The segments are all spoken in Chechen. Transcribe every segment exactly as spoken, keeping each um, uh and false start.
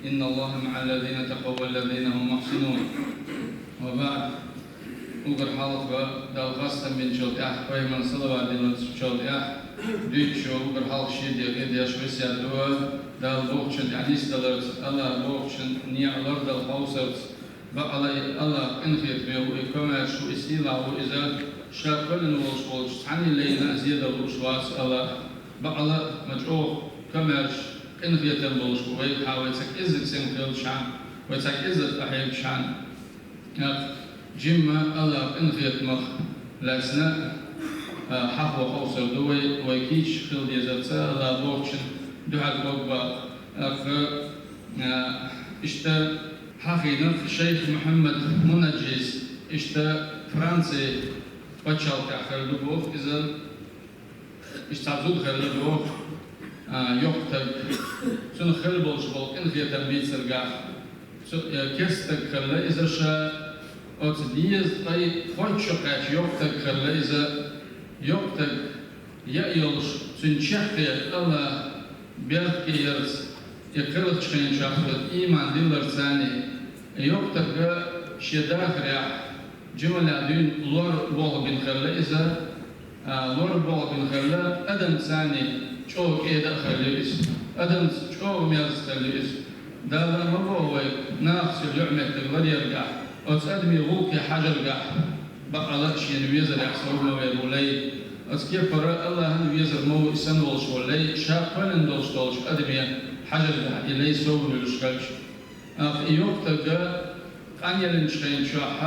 إن الله مع الذين اتقوا والذين هم محسنون. وبعد. Уггар хьалха Далла хастам бинчул тӀехьа, пайхамарна салават диллинчул тӀехьа, дуьйцучо уггар хьалха шен дегӀ деш весет ду, Дала бохучун тӀехь нисдаларца, АллахӀа бохучун некъ лардала хьовсарца, бакъала и АллахӀ къинхетаме ву, и комаьрша ву, и сийлахь ву иза, ша кхоьллина волуш волчу цхьанне лайна а зен дан лууш вац АллахӀ. Бакъала ма чӀогӀа комаьрша, къинхетам болуш ву вай, хьан вай цхьа кӀеззиг сема хилчхьана, вай цхьа кӀеззиг къахьегчхьана. ТӀаккха жимма АллахӀ къинхетамах лаьцна, а, хьахо хьовсур ду вай, вай кийча хила дезарца АллахӀа бохучун дуьхьал боккха бакъ. ТӀаккха, а, иштта хьахийнарх шайх Мухьаммад Мунаджис, иштта Франци пачхьалкхехь хилла ду боху иза. Иштта цхьа зуда хилла боху, а, йоккха стаг. Цунах хилла болуш болу къинхетам бийцаргахь, цу, э, керста стаг хилла иза ша, оцу дезткъе кхойтта шо кхаьчча йоккха стаг хилла иза. Йоккха стаг яа йолуш, цуьнан чаккхе АллахӀа бехке ярца, и кхелхачу хенчохь ийман дилларца царний, и йоккха стаг шен дахарехь жималехь дуьйна лор болх бина хилла иза, а, лор болх бина хилла, адамца царний чӀогӀа кӀеда а хилла иза, адамца чӀогӀа мерза хилла иза. Дала ма боху вай, нахаца юьхь-меттиг ларъяргахь, оцу адамийн гӀуллакхе хьажаргахь, бакъала шена везарехь сов ма вер ву лай. Оцу кепара АллахӀан везар ма ву и санна волуш волу лай, ша кхоьллина долуш долчу адаме хьажаргахь и лай сов вуьйлуш хилча. ТӀаккха и йоккха стаг къанъеллинчу хенчохь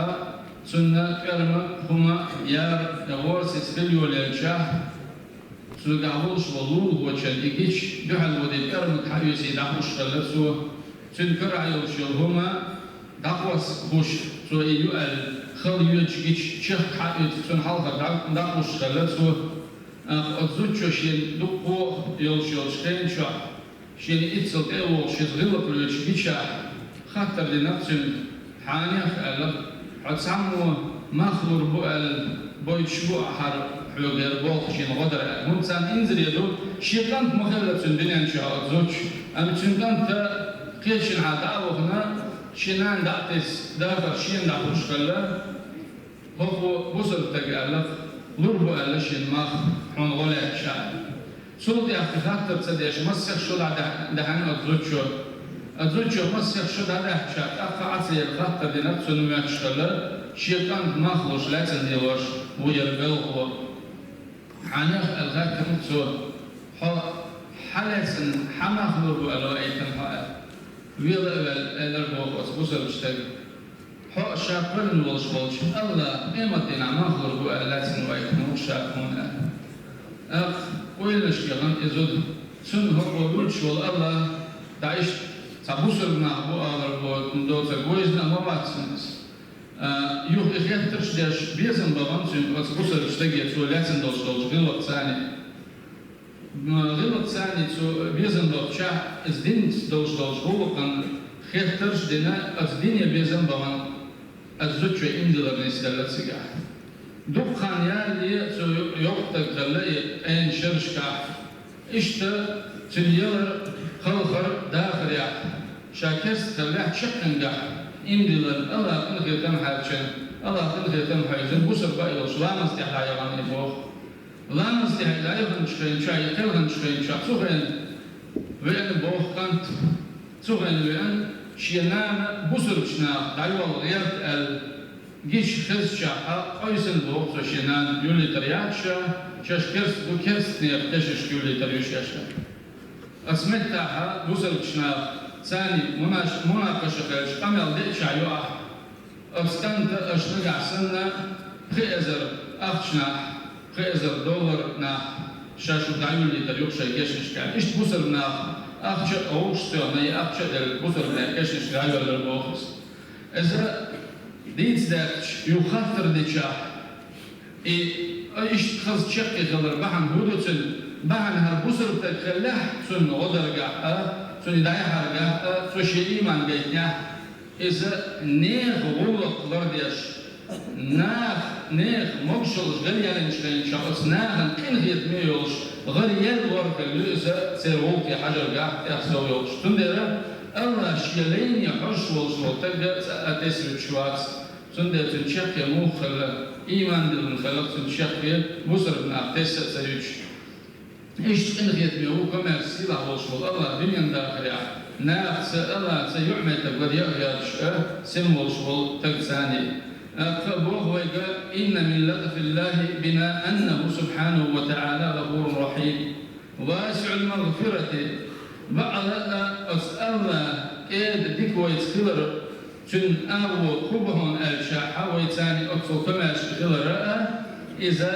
цунна тӀоьрмаг, хӀума, яра, я гӀорасица хила йолаелчахь, цуьнгахь волуш волу лулахочун и гича дуьхьал ваде тӀоьрмаг хьаоьций дӀахуш хилла цо. Цуьнан карахь йолуш йолу хӀума дӀакхосса хуш, цо и ю аьлла, хала йоьдуш гича чехка хьаоьций цунна хьалхара дӀа-, дӀахуш хилла цо. ТӀаккха оцу зудчо шена дуккха а йолуш йолчу хенчохь, шена иццал тӀе а вогӀуш, иза гӀиллакх лоьцуш гичахь, хаттар динарх цуьнга: «Хьанех, — аьлла, — хьо цхьаммо мах лур бу аьлла бойтуш бу ахьара хьоьгара болх шена гӀо дара?» — аьлла. ХӀунда царна инзаре ду, шен кӀант ма хилла цуьнан дуьнен чохь оцу зудчун, амма цуьнан кӀант кхечанхьа дӀа а вахана, шен нана дӀа а тесна, дахар шена дӀахуш хилла. «ХӀокхо бусалба стаг, — аьлла, — лур бу аьлла шена мах, хьуна гӀо лаьтташ», — аьлла. Цул тӀаьхьа хаттар ца деш, массех шо дӀа-, даьхьна оцу зудчо. Оцу зудчо массех шо дӀадаьхьча, тӀаккха Ӏа ца яра хаттар динарх цунна моьттуш хилла, шен кӀант мах луш лаьцна лелош ву яра белхало. «Хьанех, — аьлла, хаьттина цо, — хьо хьан лаьцна, хьан мах лур бу аьлла ваийтина хьо?» — аьлла. Вела а ваьлла, элира боху оцу бусалба стага: «Хьо ша кхоьллина волуш волчу АллахӀа къематдийнахь мах лур бу аьлла лаьцна ваийтина ву ша хьуна», — аьлла. ТӀаккха ойланашка яхана и зуда. Цунна хӀокхо вуьллуш волу АллахӀ, дӀа иштта цхьа бусалба нах бу алар бо-, доцург вайзина а ма вац цунна иза. А, юха и хеттарш деш, безам бахана цуьнга оцу бусалба стаге, цо лаьцна долуш долчу гӀиллакхца царний. М, гӀиллакхца царний цо безам бахча, иза динца долуш долчу гӀуллакхана хеттарш а дина, оцу дине безам бахана, оцу зудчо иман дилар нисделла цигахь. Дукха хан ялале, цо йо-, йоккха стаг хилла и къена шерашкахь. Иштта цуьнан ялар, халхар дахарехь, ша керста хиллехь, чаккхенгахь иман диллина, АллахӀа къинхетам хьаьрчина, АллахӀа къинхетам хьаьрчина, бусалба а йолуш, ламаз тӀехь яхана и боху. Ламаз тӀехь дӀаяханчу хенчохь, я кхелханчу хенчохь, цу хенахь веана боху кӀант, цу хенахь веана, шен нана бусалбачу наха дӀайолла гӀерта аьлла, гича хезчахьа, къийсина боху цо шен нана, юьллийтар яц ша, шаьш керста бу, керстанех кешнашка юьллийтар ю шаьш. Оцу меттехь бусалбачу наха царний мунаш-, мунакъаша хилча, къамел деъча ю ахь. Оцу кӀанта аша нагахь санна пхи эзар ахчанахь, пхи эзар долларнахь ша шу дӀаюьллийтар ю шайн кешнашкахь. Иштта бусалба наха ахча а вовшах тоьхна, и ахча а делла, бусалбанийн кешнашка дӀайоьллар боху иза. Иза дийца даьхкича, юха хаттар дичахь, и, а, иштта хаза чаккхе хилар бахьана хӀун ду цуьнан? Бахьана хӀара бусалба стаг хиллехь, цунна гӀо даргахь а, цунна дӀаяхьаргахь а, цо шен ийман гайтинехь, иза нехан гӀуллакх лардеш, нах, нехан могушаллаш ган яллинчу хенчохь оцу нахана къинхетаме йолуш, гӀар ял лор хилла ю иза церан гӀуллакхе хьажаргахь тӀех сов йолуш. Цундела АллахӀа шен лайне хьожаш волаш вола стаг цкъа а тесса вуьтуш вац. Цундела цуьнан чаккхе муха хилла, ийман диллина хиларх цуьнан чаккхе бусалба нах тесса а ца вуьтуш. Иштта къинхетаме ву комаьрша сийлахь волаш волу АллахӀ дуьненна дахарехь, нахаца а, АллахӀаца а юкъаметтиг лар яа а йоьдуш а, сема волаш волу стаг царний. ТӀаккха боху вайга: «Инна мин лутфиллахи бина аннаху субхьанаху ва таӀала гӀафурун рахьим, васиӀул магӀфирати». Бакъала а, оцу АллахӀан кӀеда дика вайца хилар, цуьнан агӀо хӀун бу хьуна аьлча, хьан вай царний оццул комаьрша хилар а, иза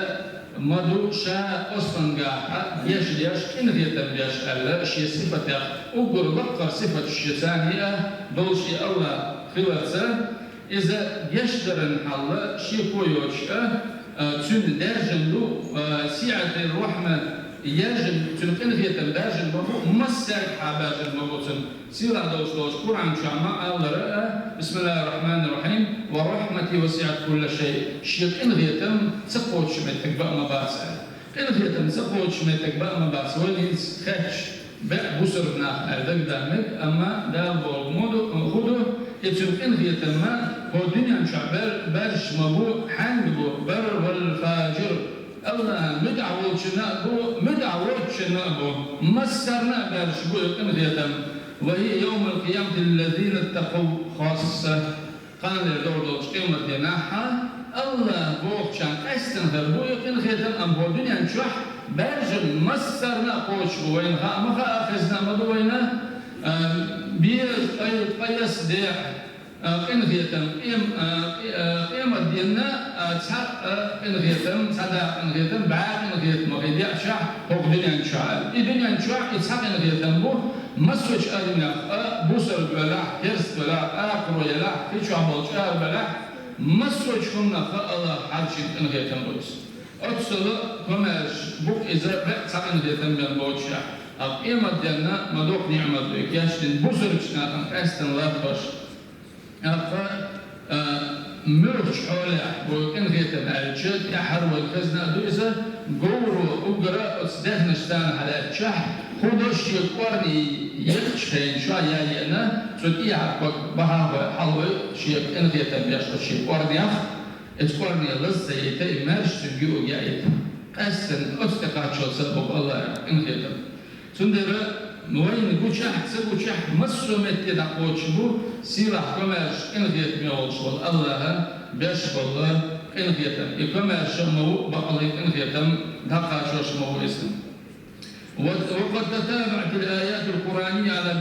ма ду ша оццунгахь гечдеш, къинхетам беш аьлла, шен сифатех уггар лакхара сифаташ шен царний а долуш и АллахӀ хиларца, иза гечдаран хьалла шеко йоцуш а, а, цуьнан даьржина ду, а, сиӀатир рахьма, яьржина, цуьнан къинхетам баьржина ма бу, массаьргахьа баьржина ма бу цуьнан. Сийлахь долуш долчу Къуръан чохь ма аллара а: «Бисмиллахир рахманир рахим, ва рахмати васиат кулла шай». Шен къинхетам ца кхочуш меттиг бан а ма бац аьлла. Къинхетам ца кхочуш меттиг бан а ма бац. Вайна хӀинца хетча, беа бусалба нах аьлла дагадаммиг, амма Дала бохург ма ду, хӀун ду, и цуьнан къинхетам ма хӀокху дуьнен чохь бер-, баьржаш ма бу, хьаьнга бу, бар вал фажир. АллахӀан муьтӀахь волчунна а бу, муьтӀахь воцучунна а бу, массарна а баьржаш бу и къинхетам. «Ва хӀия йовмал къиямати лиллазина ттакъав хасса». Кханалера догӀу долчу къематдийнахь АллахӀа бохучарна къаьстина хир бу и къинхетам, амма хӀокху дуьнен чохь баьржина массарна а кхочуш бу, вайна хаа ма хаьа, хезна а ма ду вайна, а, беза, ткъе-, ткъе исс дехьа, а, къинхетам, къем-, а, къе-, а, къематдийнна, а, цхьа, а, къинхетам, цхьа дакъа къинхетам, бӀе къинхетамах и деъчахь хӀокху дуьнен чохь аьлла. И дуьнен чохь и цхьа къинхетам бу, массочу адамех а, бусалба велахь, керста велахь, акхаро елахь, кхин чохь болчу аравелахь, массочу хӀуманах а АллахӀа хьарчийна къинхетам бу иза. Оццула комаьрша бу иза беа цхьа къинхетам бен боцушехь. Амма къематденна ма доккха ниъмат ду и кечдина бусалбачу нахана къаьстина латтош. ТӀаккха, а, муьлхачу хьолехь бу къинхетам аьлча, тӀаьххьара вайна хезна а ду иза, говро уггара оцу даьхнаш царна хьалаьцчахь, хӀун до шен кӀорни екхачу хенчохь я еана, цу тӀехьа ког бахьа а хьалавой шен къинхетам беш оцу шен кӀорнех, иза кӀорне лаза ца яйта, и маьрша цуьнга юург яийта. Къаьстина оцу тӀе кхаччалц а бу АллахӀан къинхетам. Цундела вайна гучехь а, ца гучехь а, массо а метте дӀакхочуш бу сийлахь комаьрша къинхетаме волуш волу АллахӀа беш болу къинхетам. И комаьрша а ма ву, бакъалла и къинхетам дӀакхачош а ма ву иза. وقد تتابعت الآيات القرآنية على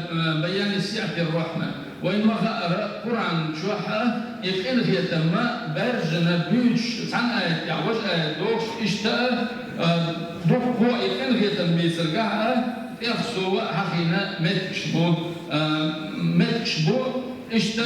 بيان سعة الرحمة. Вайна ма хаъара, Къуръан чохь а и къинхетам ма баьржина буьйцуш, цхьана аятехь важа аят дохуш, иштта а, а, дуккха а и къинхетам бийцаргахь а, тӀех сов а хьахийна меттигаш бу, а, меттигаш бу, иштта,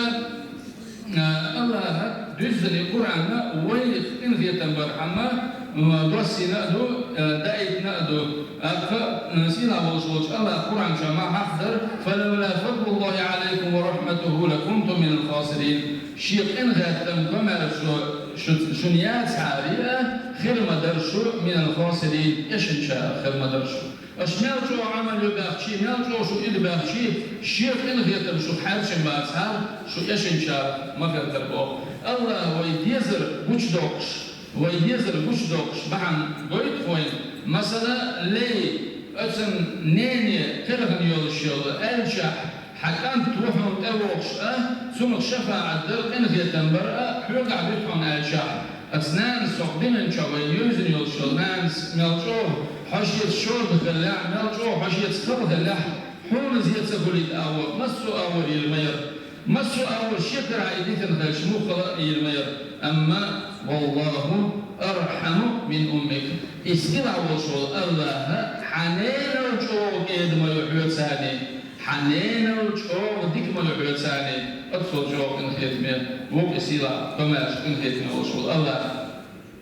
а, АллахӀа дуьззина и Къуръан а вайх къинхетам бархьама, а, доссийна а ду, а, даийтина а ду. ТӀаккха, а, сийлахь волуш волчу АллахӀа Къуръан чохь ма хьахдар: «Фалавла фадлуллахи Ӏалайкум ва рахматуху лакунтум минал хасирин». Шен къинхетам, комаьршо шу, шуна яцахьара а, хир ма дара шу минал хасирин, эшначарах хир ма дара шу. Аша мел чӀогӀа Ӏамал ю баьхчи, мел чӀогӀа шу ила баьхчи, шен къинхетам шух хьаьрчина бацахьара, шу эшначарах ма хир дара боху. АллахӀа вай дезар гучудоккхуш, вай дезар гучудоккхуш бахьана гойту вайна, масала, лай, оцун нене кхелхина йолуш йолу аьлчахь, хьан кӀант ву хьуна тӀевогӀуш а, цунах шафаӀат дар, къинхетам бар а хьоьгахь дуьту хьуна аьлчахь, оцу нанас хӀокху дуьнен чохь вайна йовзина йолуш йолу нанас мел чӀогӀа хьо шеца шорда хиллехь, мел чӀогӀа хьо шеца хала хиллехь, хьуна зен ца хуьлийта агӀор, массо а агӀор йийр ма яра. Массо а агӀор шен карахь и дитина хилча, муххала а йийр ма яра. Амма, валлаху архьаму мин уммик. И сийлахь волуш волу АллахӀа хьан ненал чӀогӀа кӀеда ма ю хьоьца царний, хьан ненал чӀогӀа дика ма ю хьоьца царний, оццул чӀогӀа къинхетаме ву и сийлахь, комаьрша къинхетаме волуш волу АллахӀ.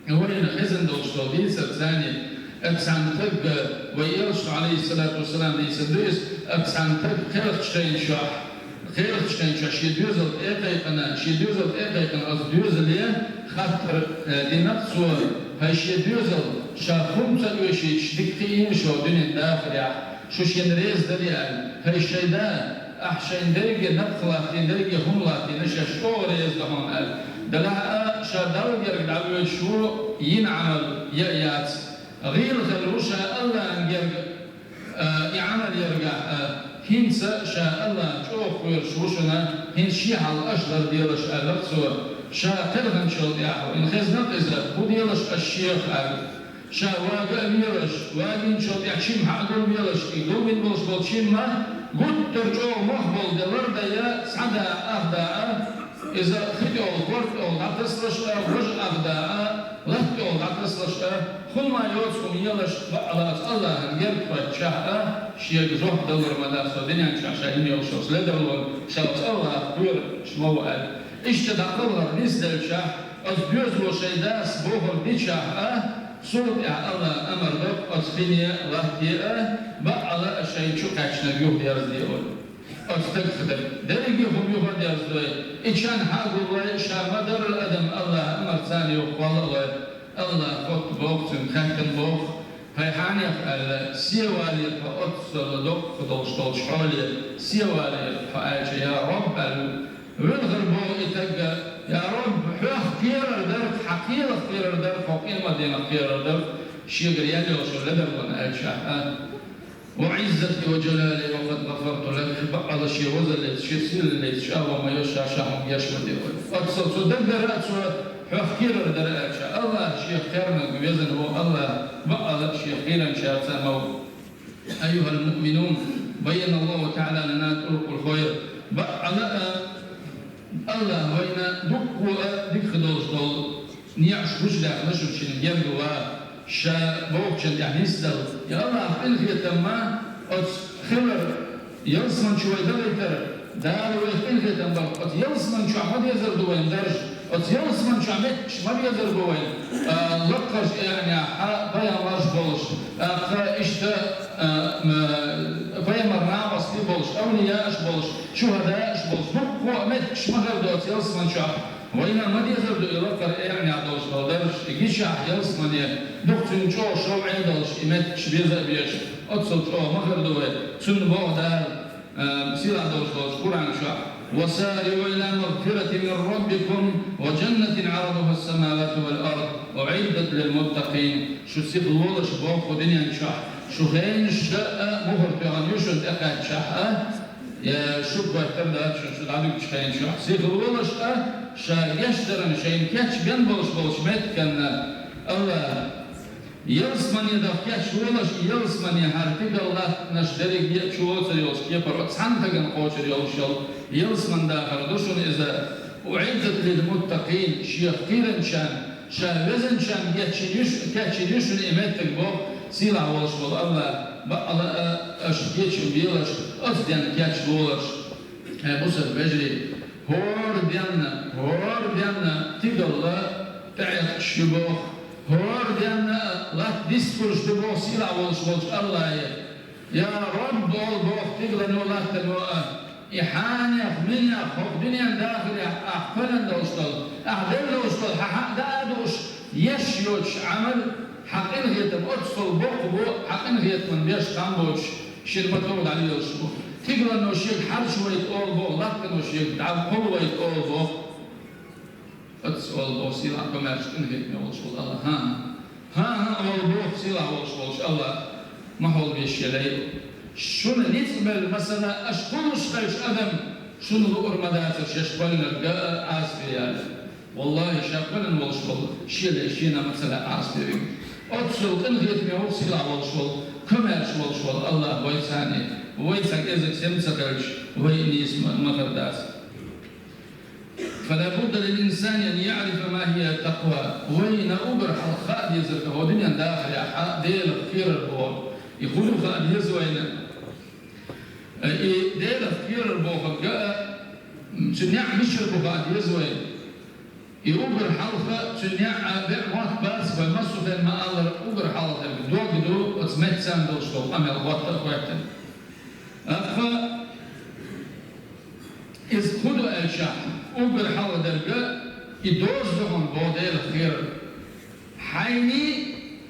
Вайна хезна долуш долу дийцар царний, оцу цхьана стага, вай Элчано, Ӏалайхиссалату вассалам, дийцар ду иза, оцу цхьана стага кхелхачу хенчохь, кхелхачу хенчохь шен доьзал тӀе а кхайкхина, шен доьзал тӀе а кхайкхина, оцу доьзале хаттар, э, дина цо: «ХӀай шен доьзал, ша хӀума ца оьшуьйтуш дика кхиийна шу дуьненан дахарехь, шу шена реза дарий?» — аьлла. «ХӀай шайн да, Ахь шайн дерриге напха латтийна, дерриге хӀума латтийна, шаьш чӀогӀа реза да хьуна аьлла. Делахь а ша Далла герга дӀавоьдуш ву, йина Ӏамал я а яц. ГӀийла хилла ву ша АллахӀан герга, а, и Ӏамал яргахь а. ХӀинца ша АллахӀ чӀогӀа кхоьруш ву шуна, хӀинца шен хьал аша ларделаш аьлла цо. Ша кхелханчул тӀехь ву, хезна-кх иза, хӀун делаш аша шех аьлла. Ша вага а велаш, вагинчул тӀехь чим хьа а гулвелаш, и гулвина болуш болу чим ма гуттар чӀогӀа мох болу де лардан я, схьадаӀа, ахдаӀа, иза хи тӀехула, корта тӀехула дӀатасалаш а, важа ахдаӀа, латта тӀехула дӀатасалаш а, хӀума йоцу хӀума елаш, бакъала оцу АллахӀан герга хоьттучохь а, шега жоп далур ма дац, со дуьнен чохь ша йина йолуш йолу ледарло, ша оцу АллахӀах кхоьруш ма ву аьлла. Иштта дӀакхалхар нисделчохь, оцу доьзало шайн дас бохург дичахь а, цул тӀаьхьа АллахӀа амар до оцу хине а, латте а, бакъала а шайн чу кхаьчнарг юхадерзаде аьлла. Оцу стагах дерг, дерриге а хӀума юхадерзадой, и чан хьа а гуллой, ша ма-дарра адам АллахӀа амарца юха кхолла а лой, АллахӀа хотту боху, цуьнга хаьттина боху, хьайн хьенех аьлла, севалийра хьо оццул доккха долуш долчу хьоле, севалийра хьо аьлча, я Рабб аьлла, велхар боху и стаг а, я Рабб, хьох кхерар дара-кх, хьан кхелах кхерар дара-кх, хьо къематдийнах кхерар дара-кх, шегара ял йолуш йолу ледарло аьлчахь а. وعزتي وجلالي لقد غفرت لك, бакъала шен возаллица, шен сийлаллица, чӀагӀо ма йо, ша ша хьуна геч ма де аьлла. Оццул цо даггара а цо хьох кхерар дара аьлча, АллахӀ шех кхернарг везан ву, АллахӀ бакъала а шех кхеринчаьрца ма ву. أيها المؤمنون، بين الله تعالى لنا طرق الخير. Бакъала а АллахӀа вайна дуккха а дика долуш долу некъаш гучудаьхна шуна шена герга ван, ша бохучун тӀехь нисдала. Я АллахӀ, къинхетам ма оцу хилар ялсаман чу вай далийтар, Дала вайх къинхетам бахьа. Оцу ялсаман чохь ма дезар ду вайн дарж, оцу ялсаман чохь меттигаш ма безар бу вайн, а, лакхарчу аьгӀнехь хьан пайхамарш болуш, тӀаккха иштта, а, м, пайхамар накъостий болуш, авлияаш болуш, шухӀадааш болуш, дуккха а меттигаш ма хир ду оцу ялсаман чохь. Вайна ма дезар ду и лакхара аьгӀнехь долуш долу дарж, и гичахь ялсамане, дукха цуьнан чӀогӀа шовӀе а долуш, и меттигаш беза а безаш, оццул чӀогӀа ма хир ду вай. Цунна боху Дала, а, сийлахь долуш долчу Къуръан чохь: وسارعوا إلى مغفرة من ربكم وجنة عرضها السماوات والأرض أعدت للمتقين. Шу сиха лолаш боху дуьнен чохь, шу хенаш дан а мухӀар тоьхна ю шуна тӀекхаьччахь а, я шу гойтар дац шуна шу дӀадуьгучу хенаш чохь. Сиха лолаш а, ша гечдаран шайна кечбен болуш болчу меттигана, АллахӀ, ялсамане даха кечволаш, ялсамане хӀара тидам латтанаш дерриге а чу воцур йолчу кепара оцу цхьана стагана кхочур йолуш йолу ялсаман дахар ду шуна иза. أعدت للمتقين, шех кхийринчарна, ша везанчарна кечйина ю ш-, кечйина ю шуна и меттиг боху, сийлахь волуш волу АллахӀ, бакъала а аша кечам белаш, оцу денна кечволаш. Хье, бусалба вежарий, хӀора денна, хӀора денна тидам тӀеӀаьхкаш ю боху, хӀора денна а латта дистхуьлуш ду боху сийлахь волуш волчу АллахӀе. Я Рабб, олу боху стигалано, латтано а, и хьенех, минех, хӀокху дуьненан дахарехь ахь кхоьллина долуш долу, ахь делла долуш долу хьан хьакъ даа а дууш, еш йоцуш Ӏамал, хьан къинхетам оццул боккха бу, хьан къинхетаман беш хам боцуш, шена ма-тов дӀалелаш бу. Стигалано шега хьарчавайта олу боху, латтано шега дӀакхоллавайта олу боху. Оццул олу боху сийлахь, комаьрша, къинхетаме волуш волу АллахӀ. ХӀан-хӀа, хӀан-хӀа, олу боху сийлахь волуш волчу АллахӀ. Ма хьолбеш елай. Шуна ницкъ белла масала, аша кхуллуш хилча адам, шуна луур ма дацара шаьш кхоьллинарг а Ӏазапе яла. ВаллахӀи, ша кхоьллина волуш волу шен лай шена мацалла Ӏазапе вигна. Оццул къинхетаме волу сийлахь волуш волу, комаьрша волуш волу АллахӀ вайца а, вайца кӀезиг сема ца хилча, вай нийса ма-, ма хир дац. فلا بد للإنسان أن يعرف ما هي التقوى. Вайна уггар хьалха хаа дезарг хӀокху дуьненан дахарехь Делах кхерар боху. И хӀун ду хаа деза вайна? И Делах кхерар бохург а, цуьнан неӀ мичара бу хаа деза вайна. И уггар хьалха цуьнан неӀ а беа мотт бац, вай массо а хенахь ма-аллара, уггар хьалха дерг дог ду, оцу меттан долуш долу къамел хӀотта а хӀоьттина. Амма иза хӀун ду аьлча, уггар хьалха дерг а, и доза ду хьуна боху Делах кхерар. Хьайна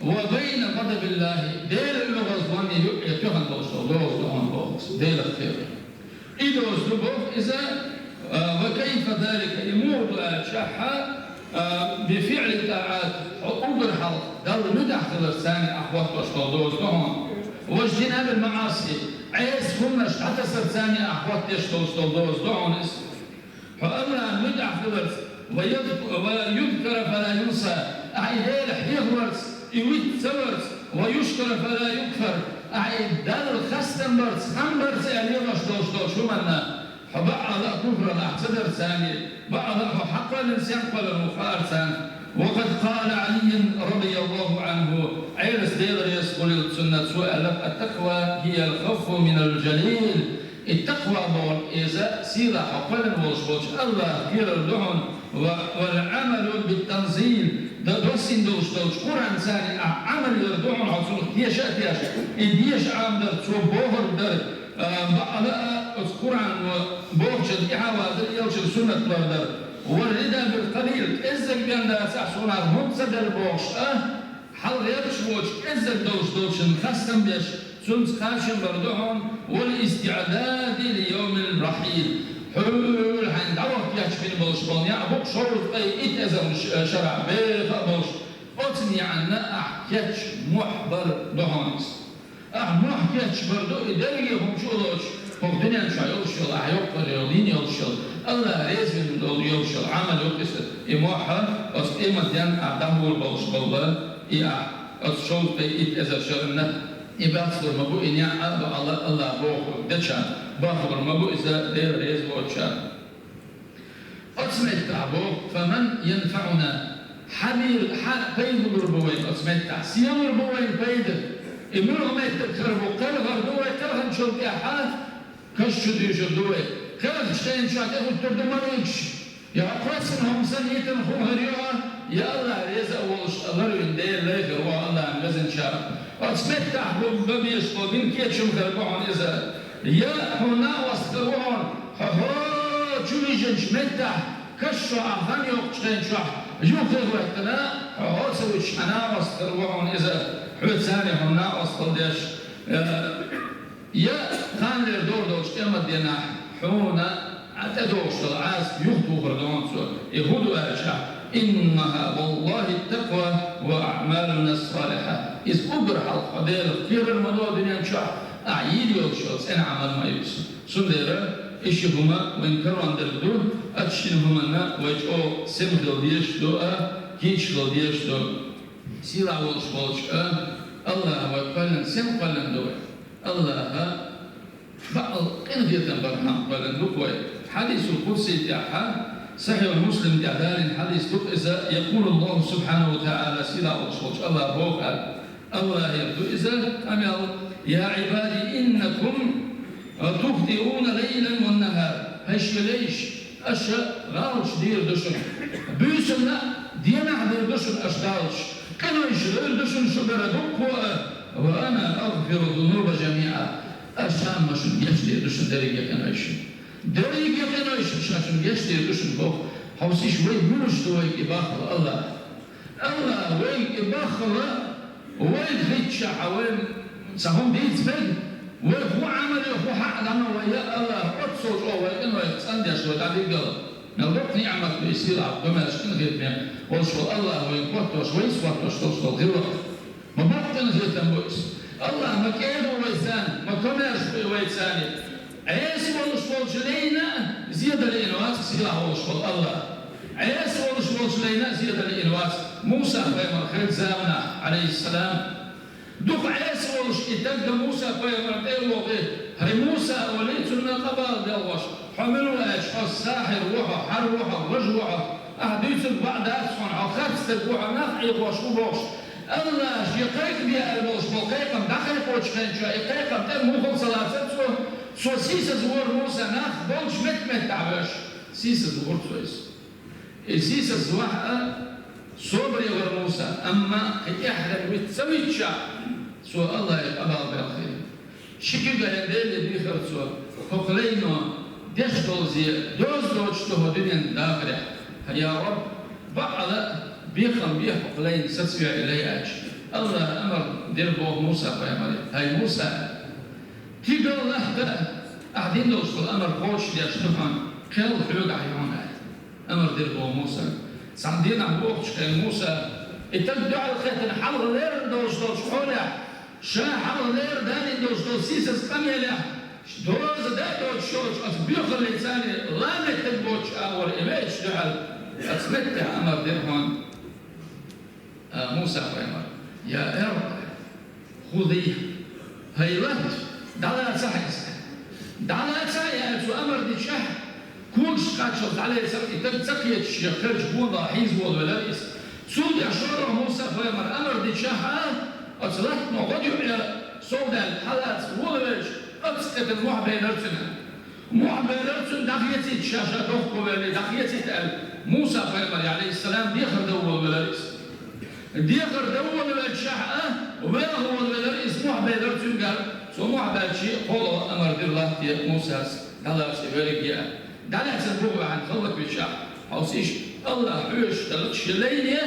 ва байна гӀадабиллахӀи, Делан оьгӀазлонна юкъе тоьхна долуш долу доза ду хьуна боху Делах кхерар. И доз ду боху иза, а, ва кайфа залика, и муха ду аьлча, а, би фиъли тӀаат, хьо уггар хьалха Далла муьтӀахь хиларца царна ахь хӀоттош долу доз ду хьуна. Ва жтинабил маӀаси, Ӏеса хӀуманаш дӀатасарца царна ахь хӀоттош долуш долу доз ду хьуна иза. Хьо Аллахьан муьтӀахь хиларца, ва юд-, ва юзкара фала юнса, ахь и Дела хьехаварца, и виц ца варца, ва юшкара фала юкфар, ахь и Далла хастам барца, хьамбарца аьлла лелош долуш долчу хӀуманна, хьо бакъала а куфралла ахь ца дарца царна, бакъала а хьо хьакхоьллина, сенна кхоьллина ву хаарца царна. Ва къад къала Ӏалийюн радияллаху Ӏанху, Ӏелас Дела реза хуьлийла цунна, цо аьлла: «Ат-такъва хиял хавфу минал жалил». И такъва бохург иза сийлахь хьо кхоьллина волуш волчу Аллахьах кхерар ду хьуна, ва, вал Ӏамалу бит-танзил, дан доссийна долуш долчу Къуръанца царна ахь Ӏамал яр ду хьуна, хьо цунах теша а теша, и деша Ӏамадар, цо бохург дар, а, бакъала а оцу Къуръано бохучунна тӀаьхьа вадар, элчан суннат лардар, вар рида бил къалил, кӀеззиг бен дацахь, суна хӀунда ца делла бохуш а, хьалха гӀерташ воцуш кӀеззиг долуш долчунна хастам беш, цуьнца кхачам бар ду хьуна, вал истиъдади ли йовмил рахьил. Хьуьлла хьайна дӀаваха кечбина болуш болу неӀ бу-кх шовзткъе итт эзар ш-, шарахь беха а болуш, оцу неӀанна ахь кечбан мохь бар ду хьуна иза. Ахь мохь кечбар ду, и дерриге хӀума чу а лоцуш, хӀокху дуьнен чохь йолуш йолу, ахь йоккхур йолу, йина йолуш йолу, Аллахь реза вина долу йолуш йолу Ӏамал ю-кх иза. И мохь а оцу къематденна ахь дӀахьур болуш болу, и ахь оцу шовзткъе итт эзар шарна, и бацлур ма бу, и неӀ а бакъала Аллахь бохург дечарна, бахлур ма бу иза Дела реза воцучарна. Оцу меттехь боху: «Фаман янфаӀуна?» Хьан бийр-, хьан пайда лур бу вайна оцу меттехь? Сен лур бу вайна пайда? И муьлха меттиг хир бу? Кхелхар ду вай, кхелхинчул тӀаьхьа каш чу дуьйшур ду вай. Кхелхачу хенан чохь тӀехӀуттур ду маликаш. Я кхоьссина хӀума санна йитина хӀума хир ю хьан, я Аллахь реза а волуш, ларвина Дела лайхар ву хьан Аллахьан везанчара. Оцу меттехь бу бан безаш болу дин кечам хир бу хьуна иза. Я хьуна накъост хир ву хьуна, хьо хӀокху чу вижинчу меттехь, каш чохь ахь хан йоккхучу хен чохь юххе хӀоьттина, хьо хӀо ца вуьтуш хьан накъост хир ву хьуна иза, хьоьца царна хьуна накъосталла деш. Э, я хан лер дор долчу къематденахь хьуна тӀедогӀуш долу Ӏазап юхатухур ду хьуна цо. И хӀун ду аьлча, иннаха валлахи такъва ва аъмалуна салиха. Иза уггар хьалха хьо Делах кхерар ма до дуьнен чохь, ахь йийр йолуш йолу цӀена Ӏамал ма ю иза. Цундела и ши хӀума вайн карон дерг ду, оцу шина хӀуманна вай чӀогӀа сема хила дезаш ду а, кийча хила дезаш ду. Сийлахь волуш волчу а, Аллахьа вай кхоьллина, сема кхоьллина ду вай. Аллахьа бакъал къинхетам бар хьан кхоьллина ду вай. Хьадисул Къудси тӀехь, Сахьихь Муслим тӀехь далийна хьадис ду иза, якъулу Аллаху субхьанаху ва таӀала, сийлахь волуш волчу Аллахьа боху аьлла. Аллахьера ду иза къамел: «Я Ӏибади, иннакум тухтиуна лайлан ва нахар». Хьай шен лайш, аша гӀалаташ дийр ду шуна. Буьйсанна а, денахь а дийр ду шуна аша гӀалаташ. Къинойш лур ду шуна шу бара дуккха а, ва ана агъфиру зунуба жамиъа. Аша ма шуна гечдийр ду шуна дерриге къинойш. Дерриге къинойш аша шуна гечдийр ду шуна боху. Хьовсийша, вай муьлш ду вайга и баххал Аллахь. Аллахь вайга и баххал вайга хӀиттича, вай ца хӀума дийца берг, вай хӀун Ӏамал ю, хӀун хьакъ дӀа ма вай, я Аллахь, оццул чӀогӀа вай къинойх цӀандеш вай дӀадиггала. Мел доккха ниӀмат ду и сийлахь, комаьрша къинхетаме волуш волу Аллахь вайна хӀоттош, вайца хӀоттош долуш долу гӀиллакх. Ма боккха къинхетам бу иза. Аллахь ма кӀеда ву вай царна, ма комаьрша бу и вай царна. Ӏеса волуш волчу лайна а зен дан лиъна вац сийлахь волуш волу Аллахь. Ӏеса волуш волчу лайна а зен дан лиъна вац Муса-пайхамар хиллачу заманахь, Ӏалайхиссалам. Дукха Ӏеса волуш и таг Муса-пайхамар тӀе а вохий, хӀай Муса, олий цунна къамел делхош, хьо мила ву аьлча, хьо сахьир ву хьо, хьар ву хьо, важа ву хьо, ахь дуьйцург бакъ дац хьуна, хьо харц стаг ву хьо, нах Ӏехош ву бохуш, Аллахьа шен кхайкхабе аьлла болуш болу кхайкхам дӀакхайкхочу хенчохь, и кхайкхам тӀе муххал ца лацара цо, цо сийсаза вора Муса, нах болчу меттиг-меттиг дӀавоьш, сийсаза вора цо иза. И сийсаза вахь а, собаре вара Муса, амма кхин тӀаьхьара виц ца виччахь, цо Аллахье къамел баьлла хилла. Ши куьг а ян Деле дийхира цо, хӀокху лайно деш долу зе доьзна доцуш ду хӀокху дуьненан дахарехь. Я Рабб, бакъала а, бекхам бе хӀокху лайна сацаве и лай аьлча. Аллахьа амар дира боху Муса-пайхамаре: «ХӀай Муса, куьг лахка а, Ахь дина долуш долу амар кхочушдеш ду хьуна, кхел хьоьгахь ю хьуна аьлла, амар дира боху Муса. Цхьана дийнахь бохучу хенахь Муса, и стаг дуьхьал хетта хьалха лерина долуш долчу хьолехь, ша хьалха лерина далийна долуш долу сийсаза къамелехь, доза дан а доцуш йолчу оцу боьхаллица царна ламеттиг боцуш агӀор и веача дуьхьал, оцу меттехь амар дира хьуна. А, Муса пайхамар: «Я ард, хузиха, хӀай латта, дӀалаца хьо иза. ДӀалаца хьо», — аьлла, цо амар дичахь, когаш кхаччалц дӀалецира и стаг, ца кхеташ шен херча гонах хьийза волавелира иза. Цул тӀаьхьа шолгӀа Муса пайхамар амар дичахь, оцу латтано гӀодаюкъе сов даьлла хьалаца волавелча, оццу кхетта мохь белира цуьнан. Мохь белира цуьнан, дӀахецийта ша, ша дохковелла, дӀахецийта аьлла, Муса пайхамаре, Ӏалайхиссалам, дехар дан волавелира иза. Дехар дан волавелчахь а, ваха волавелира иза, мохь белира цуьнгара. Цо мохь баьлча, кхоалгӀа амар дира латте Мусас, дӀалаца и верриге а. ДӀалаьцна бухахь ваьхьна хӀаллаквичахь, хьовсийша, АллахӀ хьоьжуш хилла шен лайне,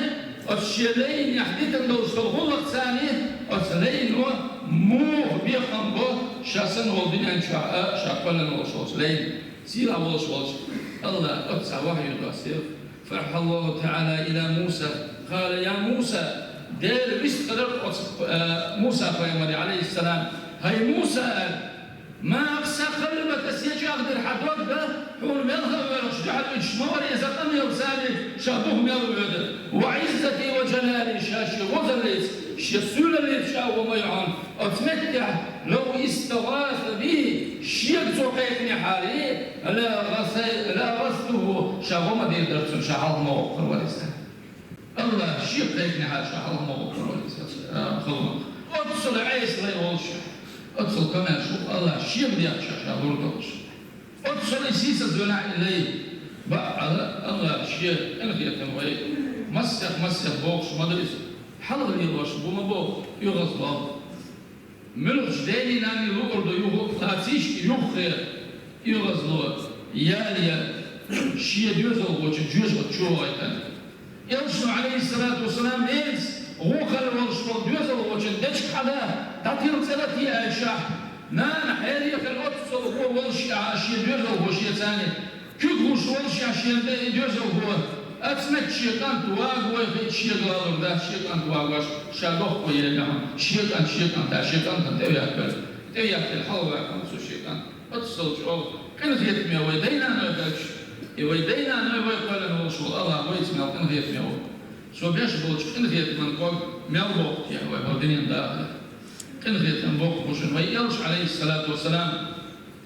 оцу шен лайнехь дитина долуш долу гӀуллакх царна, оцу лайно муха бекхам бо ша санна волу дуьнен чохь а, ша кхоьллина волуш волчу лайна. Сийлахь волуш волчу АллахӀа оццахь вахью доссийра: «فأوحى الله تعالى إلى موسى قال يا موسى», Дела вистхилира оцу, а, Муса пайхамаре, Ӏалайхиссалам: «ХӀай Муса, — аьлла, — ما أقسى قلبك, се чӀагӀдира хьан дог, хьуна мел хаа воьлхуш дуьхьал уьдуш ма вара иза къамел царна, ша бух мел воьду. وعزتي وجلالي, ша шен возаллица, шен суьйлаллица ша гӀо ма йо хьуна. Оцу меттехь, لو استغاث بي, шега цо кхайкхинехьара, لأغث-, لأغثته, ша гӀо ма дийр дара цунна, ша хьалха ма гӀо хир вара иза». АллахӀ шега кхайкхинехьара ша хьалха ма гӀо хир вара иза, а, халонах. Оццул Ӏеса лай волуш, оццул комаьрша ву АллахӀ шена дехча ша лур долуш. Оццул и сийсазвелахь и лай, бакъ а, АллахӀа шен къинхетам вай массех, массех бохуш ма ду иза. Хьалха лелош бу ма боху оьгӀазло. Муьлххачу ден-нанна луъур ду юха, лацийша юххе, оьгӀазло, яле, шен доьзалхочун жоьжахати чу вахийтина. Элчано, Ӏалайхиссалату вассалам, ненца гӀо хилла волуш волу доьзалхочун дечиг хьада, дӀатилла цӀе латийша аьлчахь, нана хьере хилла оццул гӀо волуш а шен доьзалхо шеца цхьаьна куьг гӀуш волуш а шена тӀе и доьзалхо, оцу метта шен кӀант вагавой хиъча шега лалур дац, шен кӀант вагош, ша дохко елла хьуна, шен кӀант, шен кӀант, шен кӀантана тӀе ваьккхира, тӀе ваьккхира хьалаваьккхина цо шен кӀант. Оццул чӀогӀа къинхетаме вай дай-наной хилча, и вай дай-наной вай кхоьллина волуш волу АллахӀ вайца мел къинхетаме ву. Цо беш болчу къинхетаман ког мел боккху техьа вай хӀара дуьненан дахар. Къинхетам боккхуш ву шуна вай Элча, Ӏалайхиссалату вассалам,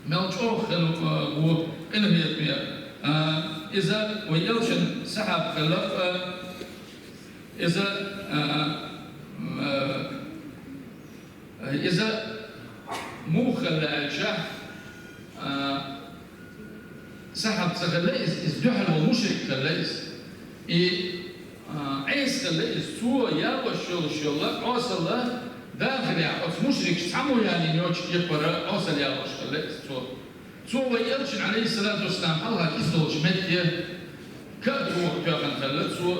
мел чӀогӀа хилла, а, ву къинхетаме. А, иза вай Элчан сахьаб хилла, а, иза, а, а, иза муха хилла аьлча, а, сахьаб ца хилла иза, иза дуьхьал волу мушрик хилла иза. И, а, Ӏеса хилла иза, цо ялош йолуш йолу Ӏесалла дахарехь оцу мушрикаша цхьаммо ялийна йоцуш кепара Ӏесалла ялош хилла иза цо. Цо вай Элчанна, Ӏалайхиссалату вассалам, хьалха киса долчу метте катоха тоьхна хилла цо.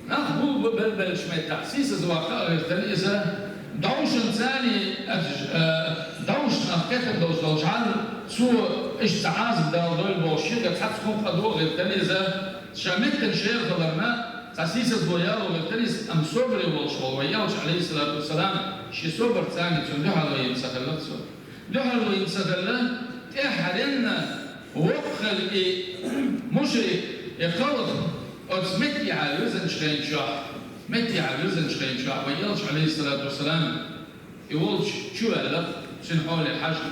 Нах гулбелла-беллачу меттехь сийсазвахна а гӀиртина иза, довшанца цхьаьна, а, довшанах кхетар долуш долчу хьал, цо иштта цхьа Ӏазап дала дойла бохуш, шега цхьацца хӀума къа дохо гӀиртина иза, ша меттана шера хиларна, цхьа сийсазло яло гӀиртина иза, амма собаре волуш волу вай Элча, Ӏалайхиссалату вассалам, шен собарца цхьаьна цунна дуьхьал вайна ца хилла цо. Дуьхьал вайна ца хилла, тӀаьххьаренна воккха хилла и мушрик, и халкъ оцу меттехьа вирзинчу хенчохь, меттехьа вирзинчу хенчохь вай Элча, Ӏалайхиссалату вассалам, и волчу чу ваьлла, цуьнан хьоле хьажа.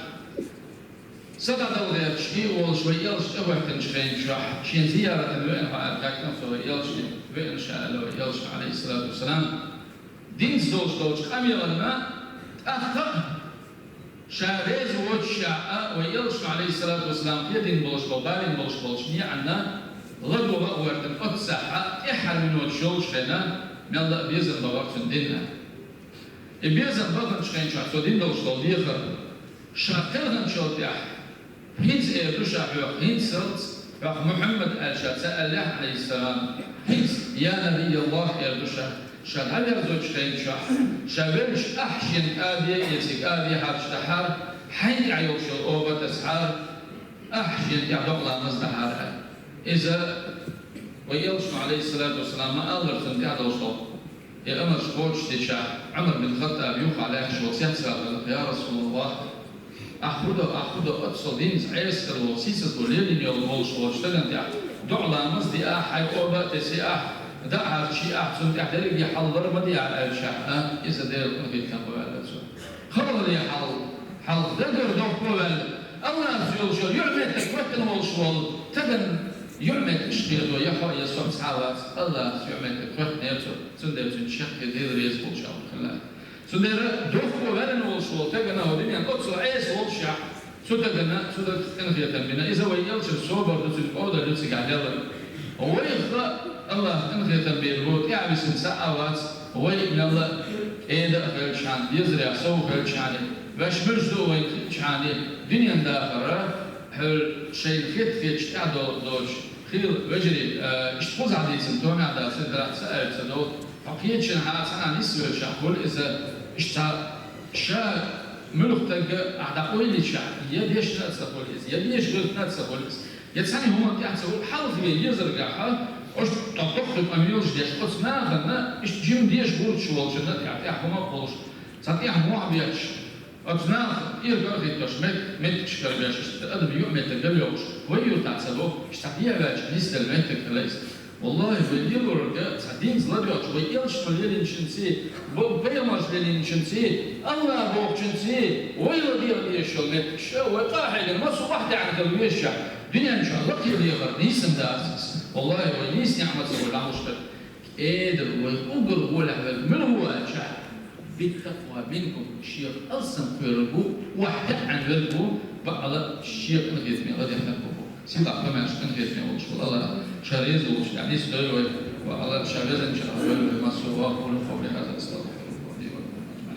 Са дӀадала гӀерташ и волуш вай Элча тӀехӀоьттинчу хенчохь, шен зияратана веана хьо аьлла хаьттина цо вай Элчане, веана ша аьлла вай Элчане, Ӏалайхиссалату вассалам, динца долуш долчу къамелана тӀаккха а, ша реза воцушехь а, вай Элчано, Ӏалайхиссалату вассалам, кхедина болуш болу, балийна болуш болчу неӀанна ладогӀа а гӀоьртина оццахь а, тӀаьххьара миноташ йолчу хенахь, мелла а безам бахара цуьнан динна. И безам баханчу хенчохь цо дина долуш долу дехар, ша кхелханчул тӀаьхьа, хӀинца эр ду ша хьох, хӀинцалц хьох Мухьаммад аьлла ша ца аьллехь, Ӏалайхиссалам, хӀинца, я Набий АллахӀ, эр ду ша. Ша дӀаверзочу хенчохь, ша велча ахь шена кӀаде а эций, кӀаде хьарчадахьара, хьайна тӀехь йолуш йолу оба тасахьара, Ахь шена тӀехь докъа ламаз дахьара. Иза вай Элчано, Ӏалайхиссалату вассалам, ма аллара цунна тӀехь долуш долу. И амарш кхочушдича, Ӏумар бин Хаттаб юххе лаьтташ волу цецваьккхина: «Я Расулаллах, ахь хӀун до, ахь хӀун до, оццул динца Ӏеса хир волу, сийсаз бу лелийна йолу волуш волчу стагана тӀехь докъа ламаз диахь, хьайн оба а тесиахь, дӀа а хьарчиахь, цунна тӀехь дерриге хьал лар ма диахь», аьлча, а, иза Делан къинхетам бу аьлла цо. Халале хьал, хьалха дагар дохко ваьлла, Аллахьца йолуш йолу юьхь-меттиг хӀоьттина волуш волу стагана юьхь-меттигаш хедо, я хьо, я со, цхьа а вац, Аллахьца юьхь-меттиг хӀоьттинера цо, цундела цуьнан чаккхе Дела реза волуш хилла. Цундела дохко ваьллина волуш волу стагана хӀокху дуьненна оццул Ӏеса волушехь, цу стагана, цу стагах къинхетам бина. Иза вай Элчанан собар ду, цуьнан кӀодар ю цигахь делла. Вайх а Аллахь къинхетам бийр бу, тӀаьхьа висина цхьа а вац, вай мелла а кӀеда а хилчхьана, дезарех сов хилчхьана, ваьш муьлш ду вайна хиъчхьана, дуьненан дахарра хьуьлла шайна хетта-хеташ тӀаьхьа долу доцуш, хийла вежарий, а, иштта кхузахь дийцина томехь дац, дара ца аьлла ца долу, хьо кхечанхьа цхьанхьа нисвелчахь хуьлу иза, иштта ша муьлхха стаг ахь дӀакъойличахь, я дешна а ца хуьлу иза, я дешна гӀиртина а ца хуьлу иза. Я цхьана хӀуманна тӀехь ца ву хьалхаве езаргахьа, оцу тӀаккха доккхий къамелаш деш, оцу нахана иштта жима деша гӀерташ волчунна тӀехь, тӀехь хӀума а кхуллуш, цхьа тӀехь мохь бетташ, оцу наха ирга а хӀиттош, мет-, меттигаш карабеш, иштта адам юьхь-меттиг галйоккхуш, вай юьртахь ца бо, иштта цхьа дехьаваьлча нисделла меттиг хила иза. Валлахи, вай лелорга цхьа динца ладоьгӀча, вай элчано лелийначуьнций, вай пайхамарша лелийначуьнций, Аллах бохучуьнций, вай ладегӀа дезаш йолу меттигаш, вай къа а хьегна, массо а вахь даьӀна хила везачохь, дуьнен чохь лакхе лехар нийса дац иза. Валлахи, вай нийса неӀмат ца хуьлу дӀалуш дара. КӀеда вай уггар гӀолехь верг мила ву аьлча, биттакъва минкум, шех алсам кхоьруш ву, охьадеана верг ву, бакъала шен къинхетаме ладегӀнарг ву. Сийлахь, комаьрша, къинхетаме волуш ву Аллах, ша реза волуш, тӀаьхьа нисдойла вай, ва Аллах ша везанчарах вай, вай массо а вахар